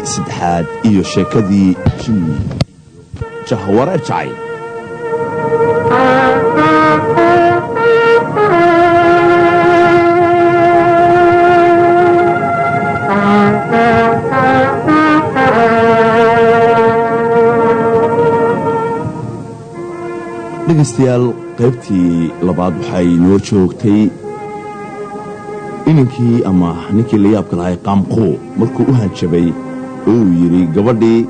Qaybtii saddexaad iyo sheekadii jinni jahwareer jacayl. Dhegaystayaal, qaybtii labaad waxay noo joogtay inankii ama ninkii la yaabka lahay Qaamquu markuu u hanjabay oo uu yidhi gabadhii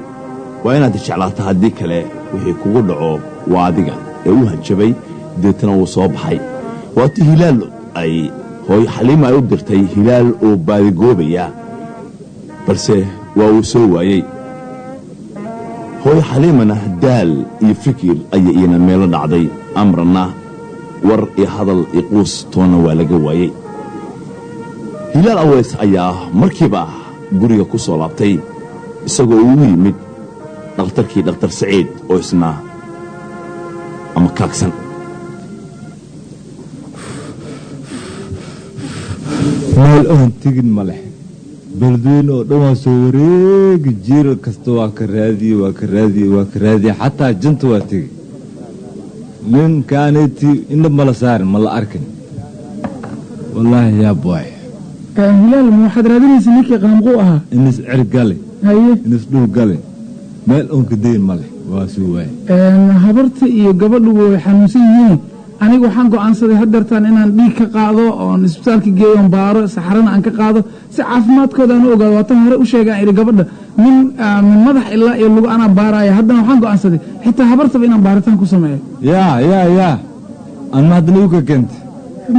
waa inaad jeclaata, haddii kale wixii kugu dhaco waa adiga, ee u hanjabay. Deetana wuu soo baxay. Waatii Hilaal ay hooyo Xaliima ay u dirtay Hilaal oo baadigoobaya, balse waa uu soo waayey. Hooyo Xaliimana daal iyo fikir ayay iyana meelo dhacday. Amranna war iyo hadal iyo quus toonna waa laga waayey. Hilaal Aweys ayaa markiiba guriga ku soo laabtay, isagoo ugu yimid dhakhtarkii, Dhakhtar Saciid, oo isna ama kaagsan. Meel oon tegin ma leh. Beledweyne oo dhan waa soo wareegi, jiiral kasta waa ka raadiye, waa ka raadiye, waa ka raadiye, xataa janta waa tegi. Ninkaaneti indha mala saarin, ma la arkin. Wallaahi yaab waay. Hilaal, ma waxaad raadinaysa ninkii Qaamquu ahaa? Inis cer gale. Haye. Inis dhul gale, meel oon ka dayin ma leh, waa soo waay. Habarta iyo gabadhuba way xanuunsan yihiin. Aniga waxaan go'aansaday hadeertaan inaan dhiig ka qaado oon isbitaalka geeyo oon baaro, saxarana aan ka qaado si caafimaadkooda aan u ogaado. Waatan hore u sheegay aan idhi gabadha min madax ilaa iyo lugo anaa baaraya. Haddana waxaan go'aansaday xitaa habartaba inaan baaritaan ku sameeyo. Yaa yaa yaa, anma haddana igu ka keentay?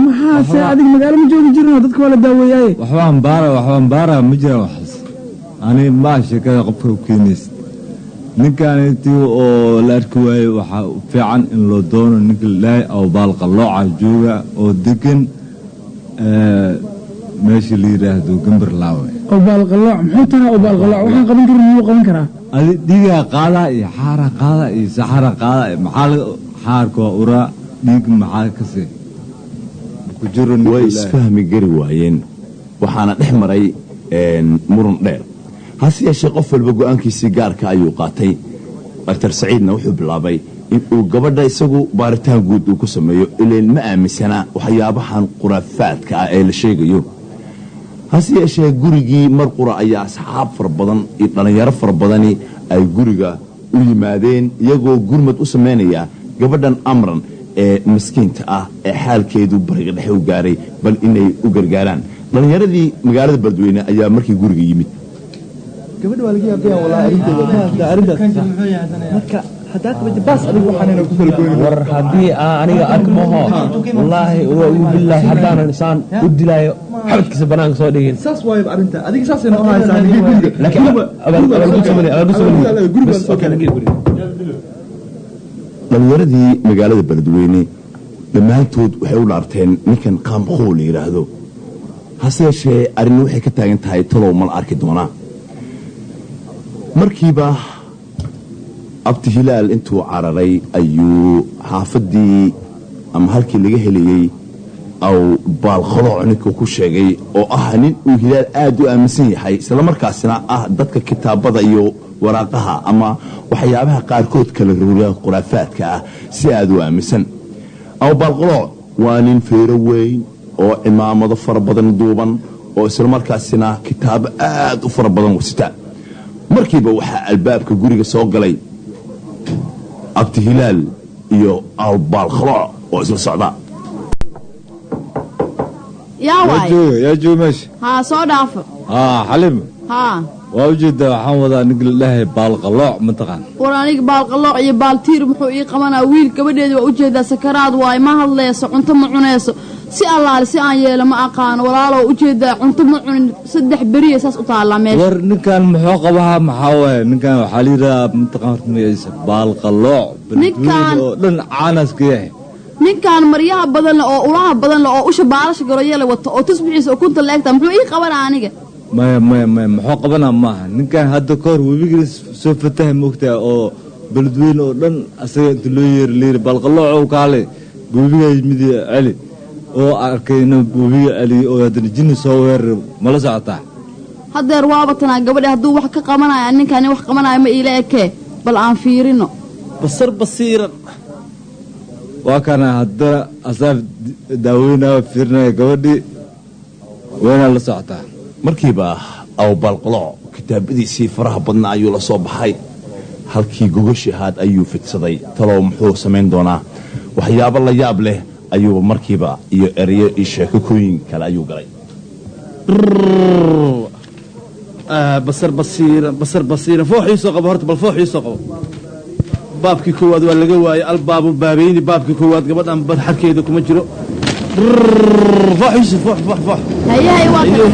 Maxaa se adiga magaalo ma joogi jirinoo dadka waa la daaweeyaaye. Waxbaan baara, waxbaan baara, ma jiraan waxaas. Ani maa sheekada qofka u keenaysa. Ninkaaniti oo la arki waaye, waxaa fiican in loo doono ninka ladhahay oo Baalqalooca jooga oo degan meesha la yidhaahdo Gambarlaawe. Oo Baalqalooc muxuu taraa? Oo Baalqalooc waxaan qaban karin miyuu qaban karaa? Adi dhiigaa qaadaa iyo xaaraa qaadaa iyo saxara qaadaa. Maxaa laga xaarka waa uraa, dhiig maxaa kase ku jiro ninka Way la dhahay. Isfahmi gari waayeen, waxaana dhex maray muran dheer. Hase yeeshee qof walba go'aankiisii gaarka ayuu qaatay. Daktar Saciidna wuxuu bilaabay in uu gabadha isagu baaritaan guud uu ku sameeyo, ileen ma aaminsana waxyaabahan khuraafaadka ah ee la sheegayo. Hase yeeshee gurigii mar qura ayaa asxaab fara badan iyo dhallinyaro fara badani ay guriga u yimaadeen, iyagoo gurmad u samaynaya gabadhan Amran ee miskiinta ah ee xaalkeedu bariga dhexe u gaaray, bal inay u gargaaraan. Dhallinyaradii magaalada Beledweyne ayaa markii guriga yimid. Gabadha waa laga yaabaya walaa arrinteeda, ma arrintaas. Marka haddaa qabata baas adiga waxaanayna ku kala goynin. War haddii aan aniga arkmaho, wallaahi waa ugu bilaahi haddaanan isaan u dilaayo xabadkiisa banaanka soo dhigin. Saas waayaba arrinta, adiga saasay noo haysaa guriga. Laakiin abaalgud samani, abaalgud samani. Guriga Bas, soo okay, kale. Guriga. Dhallinyaradii magaalada Beledweyne dhammaantood waxay u dhaarteen ninkan Qaamqow la yidhaahdo. Hase yeeshee arrinna waxay ka taagan tahay, talow ma la arki doonaa? Markiiba Abti Hilaal intuu cararay ayuu xaafaddii ama halkii laga helayey aw Baalqalooc ninkuu ku sheegay, oo ah nin uu Hilaal aad u aaminsan yahay, islamarkaasina ah dadka kitaabada iyo waraaqaha ama waxyaabaha qaarkood kala rooriya khuraafaadka ah si aad u aaminsan. Aw Baalqalooc waa nin feero weyn oo cimaamado fara badan duuban oo islamarkaasina kitaabo aad u fara badan wasita. Markiiba waxaa albaabka guriga soo galay Abti Hilaal iyo Albaalkhalooc oo isla socda. Yaa Yaa waay. Jooga, yaa jooga meesha? Haa, soo dhaafo. Haa, Xaliim. Haa. Waa ujeedaa, waxaan wadaa ninka la dhahay Baalqalooc, mataqaan? War aniga Baalqalooc iyo Baaltiir muxuu ii qabanaa? Wiil gabadheedi waa ujeedaa, sakaraad waay, ma hadleyso, cunto ma cuneyso. Si allaale si aan yeelo ma aqaano. Walaalow, ujeedaa, cunto ma cunin 3 beriya, saas u taallaa meesha. War ninkan muxuu qabahaa? Maxaa waaye ninkan? Waxaa la yidhahaa, mataqaan horta magaciisa Baalqalooc. Ninkan- Beledweyne oo dhan caanaas ka yahay. Ninkan maryaha badan leh oo ulaha badan leh oo usha baalasha garoyale wato oo tusbixiisa ukunta leegta muxuu ii qabanaa aniga? Maya, maya, maya, muxuu qabanaa maaha. Ninkan hadda ka hor webiga soo fatahay, moogtahay, oo Beledweyne oo dhan asaga inta loo yeeri layiri Baalqaloocow kaale webiga yimid celi, oo arkay inuu webiga celiyo oo haddana jinni soo weerar, mala socotaa? Haddeer waaba tanaa gabadhi hadduu wax ka qabanayo, ninkaan wax qabanayo ma iila ekee, bal aan fiirino. Basar basiiran. Waa kana haddana asaaf daaweynaya, fiirinaya gabadhii, wayna la socotaa. Markiiba Awbaalqoloc kitaabadiisii faraha badnaa ayuu la soo baxay. Halkii gogashi ahaad ayuu fidsaday. Talow muxuu samayn doonaa? Waxyaabo la yaab leh ayuuba markiiba iyo ereyo iyo sheekakooyin kale ayuu galay. Basar basiiran, basar basiiran, foox iisoo qabo horta, bal foox iisoo qabo. Baabkii koowaad waa laga waayey, albaabu baabayni. Baabkii koowaad gabadhan bad xadkeeda kuma jiro. Foox iisoo, foox, foox, foox. Hayahay, waa kan.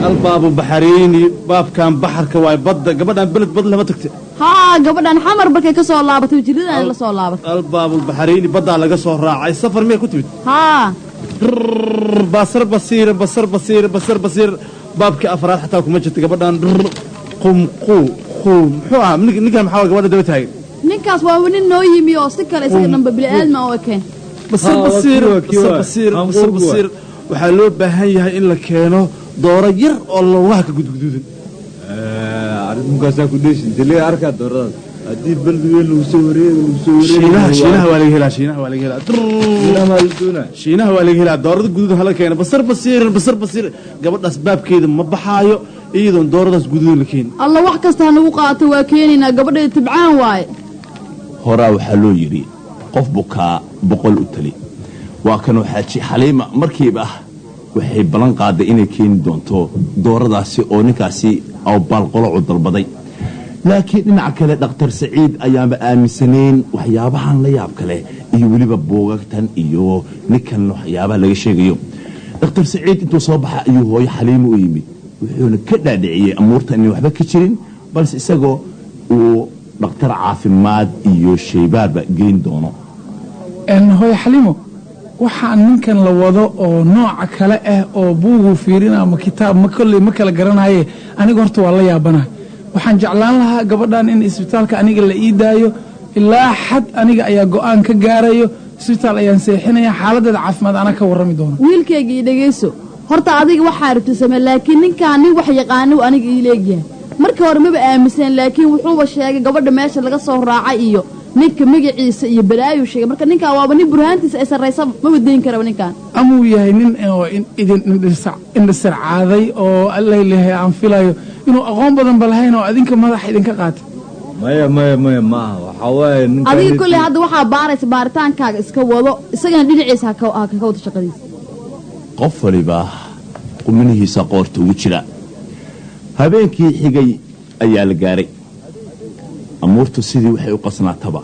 Albaabu baxareyni, baabkan baxarka waay, badda. Gabadhan beled bad lama tagte? Haa, gabadhan Xamar markay ka soo laabatay jiridan la soo laabatay. Albaabulbaxareyni, baddaa laga soo raacay. Safar miyay ku timid? Haa. Basar basiiran, basar basiiran, basar basiir. Baabkii afraad xataa kuma jirto gabadhan. Qumqu qu muxuu ahaa ninkan? Maxaa gabadha daba taagan? Ninkaas waa nin noo yimi oo si kale isaga dhanba bini'aadma oo ekeen. Basar basiir, basar basiir, basar basiir. Waxaa loo baahan yahay in la keeno dooro yar oo lugaha ka gudguduudan. Arrinkaasaa ku dheeshin diliga arkaa dooradaas haddii beled weyn lagu soo wareego, lagu soo wareego. Shiinaha, Shiinaha waa laga helaa, Shiinaha waa laga helaa. Shiinaha waa laga helaa doorada guduudan. Hala keeno. Basar basiiran, basar basiir. Gabadhaas baabkeeda ma baxaayo iyadoon dooradaas guduudan la keenin. Alla, wax kasta ha nagu qaato, waa keenaynaa gabadheeda, tibcaan waaye. Horaa waxaa loo yidhi, qof bukaa 100 u tali. Waa kanoo Xaaji Xaliima markiiba waxay ballan qaaday inay keeni doonto dooradaasi oo ninkaasi Awbaalqolocu dalbaday. Laakiin dhinaca kale Dhakhtar Saciid ayaanba aaminsanayn waxyaabahan la yaab kale iyo weliba buugagtan iyo ninkan waxyaabaha laga sheegayo. Dhakhtar Saciid intuu soo baxa ayuu hooyo Xaliima u yimid, wuxuuna ka dhaadhiciyey amuurta inay waxba ka jirin, balse isagoo uu dhakhtar caafimaad iyo shaybaarba geyn doono. Hooyo Xaliimo, waxaa ninkan la wado oo nooca kale ah oo buugu fiirina ama kitaab ma kolley ma kala garanaye, aniga horta waa la yaabanahay. Waxaan jeclaan lahaa gabadhan in isbitaalka aniga la ii daayo. Ilaa xad aniga ayaa go'aan ka gaarayo. Isbitaal ayaan seexinaya, xaaladeeda caafimaad anaa ka warrami doona. Wiilkayga, ii dhegayso horta. Adiga waxaa rabta samee, laakiin ninkaan nin wax yaqaano aniga ii leegyahay. Markii hore maba aaminsan, laakiin wuxuuba sheegay gabadha meesha laga soo raacay iyo ninka magaciisa iyo balaayuu sheegay. Marka ninkaan waaba nin burhaantiisa ay sarraysa, maba dayn karaba ninkaan. Amuu yahay nin oo idin indhasarcaaday oo allalehay aan filayo inuu aqoon badan ba lahayn oo adinka madaxa idinka qaatay. Maya, maya, maya, maaha. Waxaa waaye ninkan Adiga kolley hadda waxaa baaraysa baaritaankaaga iska wado, isagana dhinaciisa ha ka wado shaqadiisa. Qof waliba quminihiisa qoorta ugu jira. Habeenkii xigay ayaa la gaaray. Amuurtu sidii waxay u qasnaataba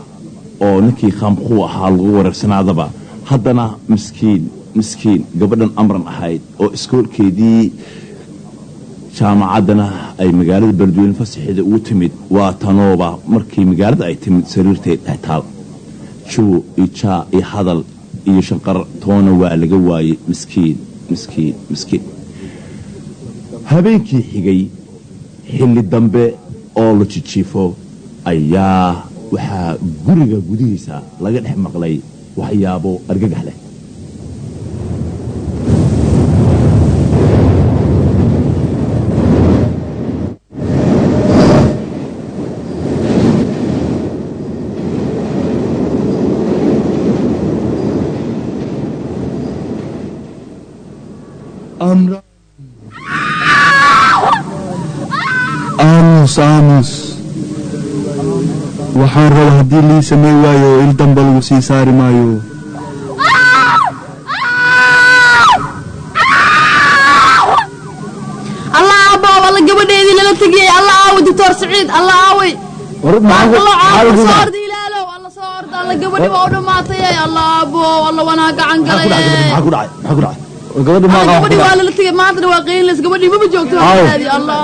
oo ninkii khaamquu ahaa lagu wareersanaadaba, haddana miskiin, miskiin gabadhan Amran ahayd oo iskoolkeedii jaamacaddana ay magaalada Beledweyne fasaxeeda ugu timid, waa tanooba markii magaalada ay timid sariirteed dhex taal. Juu iyo jaa iyo hadal iyo shanqar toona waa laga waayey. Miskiin, miskiin, miskiin. Habeenkii xigay xilli dambe oo la jijiifo ayaa waxaa guriga gudihiisa laga dhex maqlay waxyaabo argagax leh. Amra, aamus, aamus. Waxaan rabaa haddii lii samey waayo, il damba lagu sii saari maayo. Allah aabbo, alla gabadheedii lala tegiyey! Allah aaway Doctor Saciid? Allah aaway? Soo orda, ilaalow! Alla, soo orda! Alla, gabadhi waa u dhamaatay! Allah aabbo, alla wanaa gacan galay! Maxaa ku dhacay? Maxaa ku dhacay? Gabadhi Alla, maaqa. Gabadhi waa lala tegay, maantana waa qaylinaysa. Gabadhii maba joogto gabadhaadii. Allah!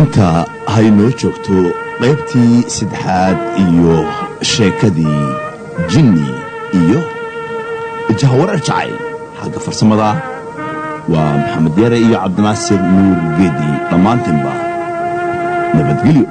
Intaa haynoo joogto qaybtii saddexaad iyo sheekadii jinni iyo jahawarar jacayl. Xagga farsamada waa Maxamed Yare iyo Cabdinaasir Nuur Geedi. Dhammaantiinba nabadgelyo.